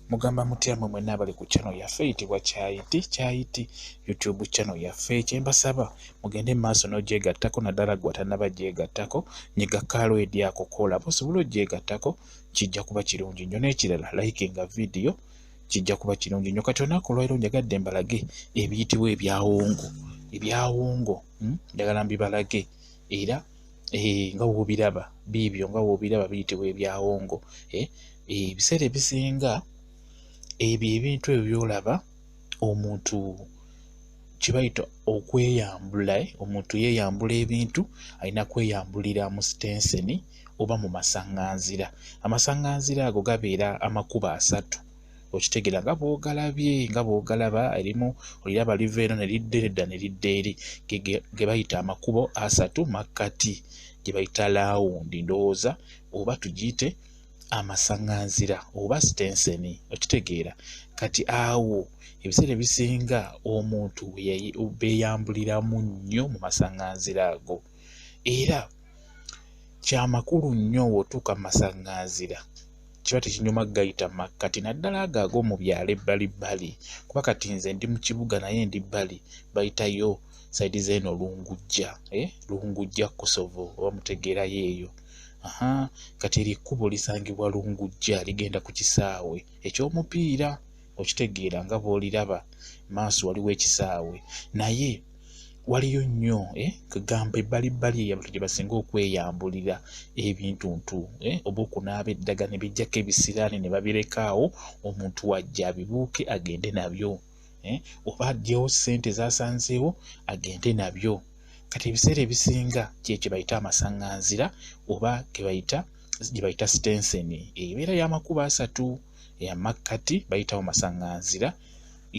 Mugamba mutya mwe mwenna abali ku channel yaffe eyitibwa Kyayiti Kyayiti YouTube channel yaffe. Kyembasaba mugende mu maaso n'ogyegattako, naddala gwe atannaba gyegattako, nyiga kaalo edi ako koolaba osobole ogyegattako, kijja kuba kirungi nnyo. N'ekirala, likinga vidiyo, kijja kuba kirungi nnyo. Kati olunaku olwaleero njagadde mbalage ebiyitibwa ebyawongo. Ebyawongo, Njagala mbibalage era nga woobiraba biibyo, nga woobiraba biyitibwa ebyawongo. Ebiseera ebisinga ebyo ebintu ebyo by'olaba omuntu kye bayita okweyambula, omuntu yeeyambula ebintu, alina kweyambulira mu sitenseni oba mu masaŋŋanzira. Amasaŋŋanzira ago gabeera amakubo asatu, okitegeera, nga bw'ogalabye, nga bw'ogalaba, erimu oliraba liva eno ne lidda edda ne lidda eri, ge bayita amakubo asatu makkati, gye bayita laawundi ndowooza, oba tugiyite amasaŋŋanzira oba sitenseni, okitegeera. Kati awo ebiseera ebisinga omuntu beeyambuliramu nnyo mu masaŋŋanzira ago. Era kyamakulu nnyo w'otuuka mu masaŋŋanzira kiba tekinyuma gayita makkati, naddala ago ag'omu byalo ebbalibbali, kuba kati nze ndi mu kibuga naye ndi bbali, bayitayo side z'eno Lungujja, Lungujja Kosovo, oba mutegeerayo eyo. Aha, kati eryo ekkubo lisangibwa Lungujja, ligenda ku kisaawe eky'omupiira, okitegeera, nga bw'oliraba maaso waliwo ekisaawe, naye waliyo nnyo kugamba ebbalibbali eyo abantu gye basinga okweyambulira ebintuntu, oba okunaaba eddagala ne bijjako ebisiraani ne babireka awo, omuntu wajja abibuuke agende nabyo, oba aggyewo ssente z'asanzeewo agende nabyo. Kati ebiseera ebisinga kye kye bayita amasaŋŋanzira oba ge bayita gye bayita sitenseni, ebeera y'amakubo asatu, amakkati bayitawo masaŋŋanzira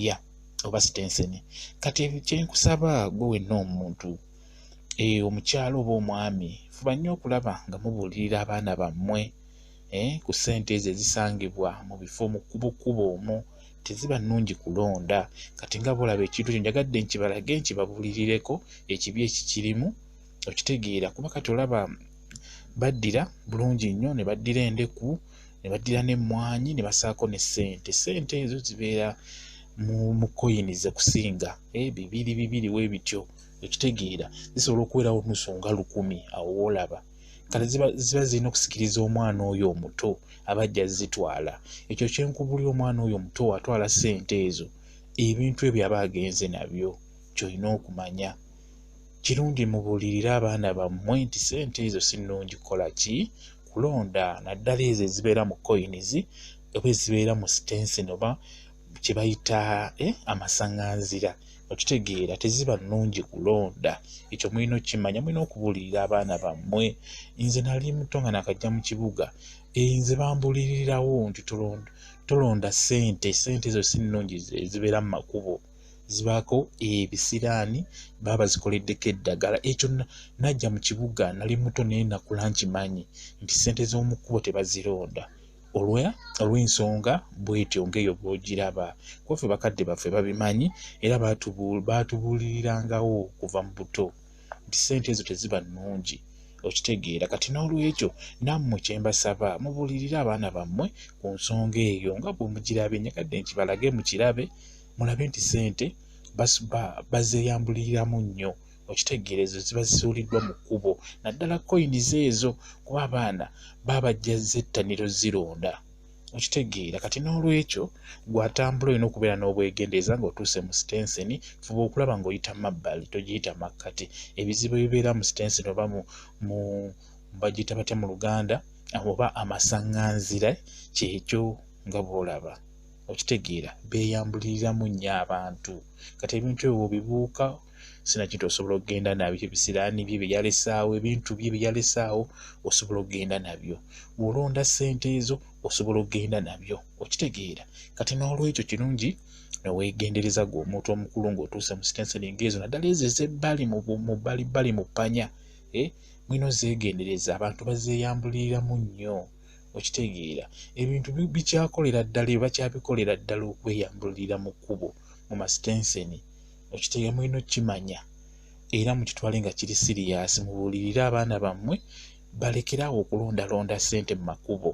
ya oba sitenseni. Kati kye nkusaba gwe wenna omuntu, omukyala oba omwami, fuba nnyo okulaba nga mubuulirira abaana bammwe ku ssente ezo ezisangibwa mu bifo mu kkubo omwo, teziba nnungi kulonda. Kati nga bw'olaba ekintu kyo njagadde nkibalage, nkibabuulirireko ekibi ekikirimu, okitegeera, kuba kati olaba baddira bulungi nnyo ne baddira endeku ne baddira n'emmwanyi ne bassaako ne ssente. Ssente ezo zibeera mu koyini ze kusinga bibiri bibiri bwe bityo, okitegeera, zisobola okuwerawo nnusu nga 1000 awo w'olaba. Kale ziba zirina okusikiriza omwana oyo omuto aba ajja zitwala. Ekyo kye nkubuulira, omwana oyo omuto atwala ssente ezo, ebintu ebyo aba agenze nabyo, ky'olina okumanya. Kirungi mubuulirire abaana bammwe nti ssente ezo si nnungi kukola ki? Kulonda, naddala ezo ezibeera mu coins oba ezibeera mu sitenseni oba kye bayita amasaŋŋanzira, okitegeera, teziba nnungi kulonda. Ekyo mulina okkimanya, mulina okubuulirira abaana bammwe. Nze nali muto nga naakajja mu kibuga, nze bambuulirirawo nti tolonda ssente, ssente ezo si nnungi ezibeera mu makubo, zibaako ebisiraani, baba bazikoleddeko eddagala. Ekyo najja mu kibuga nali muto naye nakula nkimanyi nti ssente z'omu kkubo tebazironda olw'ensonga bw'etyo ng'eyo bw'ogiraba. Kuba ffe bakadde baffe babimanyi era baatubuulirirangawo kuva mu buto nti ssente ezo teziba nnungi, okitegeera. Kati n'olwekyo nammwe kye mbasaba mubuulirire abaana bammwe ku nsonga eyo nga bwe mugirabye. Njagadde nkibalage mukirabe, mulabe nti ssente bazeeyambuliriramu nnyo, okitegeera, ezo ziba zisuuliddwa mu kkubo, naddala coins ezo, kuba abaana baba bajja zettanira ozzironda, okitegeera. Kati n'olwekyo ggwe atambula olina okubeera n'obwegendereza ng'otuuse mu sitenseni, fuba okulaba ng'oyita mabbali, togiyita makkati. Ebizibu ebibeera mu sitenseni oba mu bagiyita batya mu Luganda, oba amasaŋŋanzira, kyekyo nga bw'olaba, okitegeera, beeyambuliriramu nnyo abantu. Kati ebintu ebyo bw'obibuuka sinakindi osobola okugenda nabyo, ebisiraani bye bye yalesaawo, ebintu bye bye yalesaawo osobola okugenda nabyo. Bw'olonda ssente ezo osobola okugenda nabyo, okitegeera. Kati n'olwekyo kirungi ne weegendereza ggwe omuntu omukulu ng'otuuse mu sitenseni ng'ezo, naddala ezo ez'ebbali mu bbalibbali mu ppanya, mulina ozzeegendereza, abantu bazeeyambuliriramu nnyo, okitegeera. Ebintu bikyakolera ddala, bakyabikolera ddala okweyambulira mu kkubo mu masitenseni, okitegeera, mulina okkimanya era mukitwale nga kiri serious, mubuulirire abaana bammwe balekere awo okulondalonda ssente mu makubo.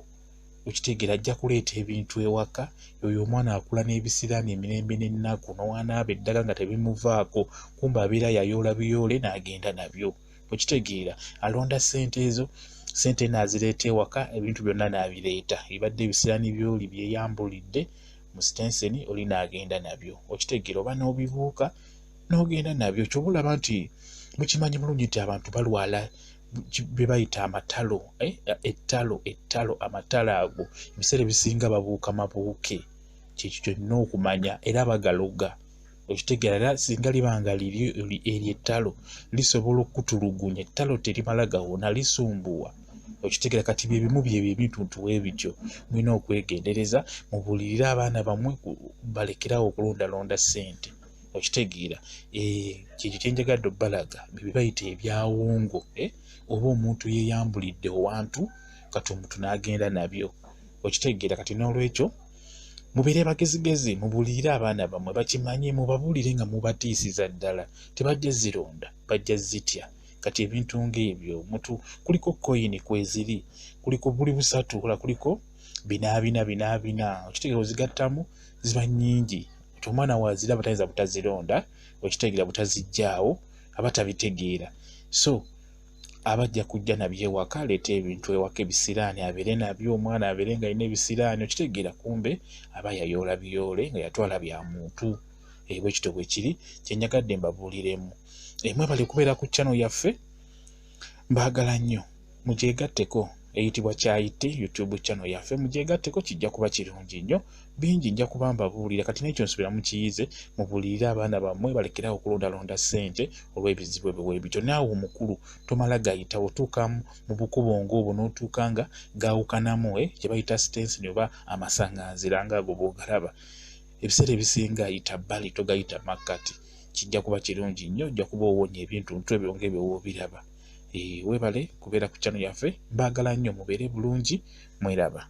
Okitegeera, ajja kuleeta ebintu ewaka. Oyo omwana akula n'ebisiraani emirembe n'ennaku, n'owanaaba eddagala nga tebimuvaako, kumbe abeera yayoola biyoole n'agenda nabyo. Okitegeera, alonda ssente ezo, ssente n'azireeta ewaka, ebintu byonna n'abireeta, ebibadde ebisiraani by'oli byeyambulidde mu sitenseni oli n'agenda nabyo. Okitegeera, oba n'obibuuka n'ogenda nabyo. Ky'oba olaba nti mukimanyi bulungi nti abantu balwala bye bayita amatalo, ettalo, ettalo, amatalo ago ebiseera ebisinga babuuka mabuuke. Kyekyo kyolina okumanya, era bagaloga. Okitegeera, era singa liba nga liri eryo ettalo lisobola okukutulugunya, ettalo terimala gawona, lisumbuwa. Okitegeera, kati bye bimu byebyo ebintuntu bwe bityo. Mulina okwegendereza, mubuulirire abaana bammwe balekerawo okulondalonda ssente. Okitegeera, kyekyo kye njagadde obbalaga, bye bayita ebyawongo, oba omuntu yeeyambulidde owantu kati omuntu n'agenda nabyo. Okitegeera, kati n'olwekyo mubeere bagezigezi, mubuulirire abaana bammwe bakimanye, mubabuulire nga mubatiisiza ddala, tebajja zironda, bajja zitya. Kati ebintu ng'ebyo mutu kuliko koyini kweziri, kuliko buli busatu, kola kuliko binaabina binaabina. Okitegeera, ozigattamu ziba nnyingi, nti omwana waziraba tayinza butazironda. Okitegeera, butaziggyaawo aba tabitegeera. So aba ajja kujja nabyo ewaka, aleete ebintu ewaka, ebisiraani abeere nabyo, omwana abeere nga alina ebisiraani. Okitegeera, kumbe aba yayoola biyoole nga yatwala bya muntu. Bwe kityo bwe kiri, kye njagadde mbabuuliremu. Mwebale kubeera ku channel yaffe, mbaagala nnyo, mugyegatteko, eyitibwa Kyayitti YouTube channel yaffe, mugyegatteko, kijja kuba kirungi nnyo. Bingi nja kuba mbabuulira, kati n'ekyo nsubira mukiyize, mubuulirire abaana bammwe balekerawo okulondalonda ssente olw'ebizibu ebyo bwe bityo. Naawe omukulu tomala gayita, otuuka mu bukubo ng'obwo n'otuuka nga gaawukanamu, kye bayita sitenseni oba amasaŋŋanzira ng'ago bw'ogalaba. Ebiseera ebisinga ayita bbali, togayita makkati. Kijja kuba kirungi nnyo, ojja kuba owonya ebintuntu ebyo ng'ebyo w'obiraba. Weebale kubeera ku channel yaffe, mbaagala nnyo, mubeere bulungi, mweraba.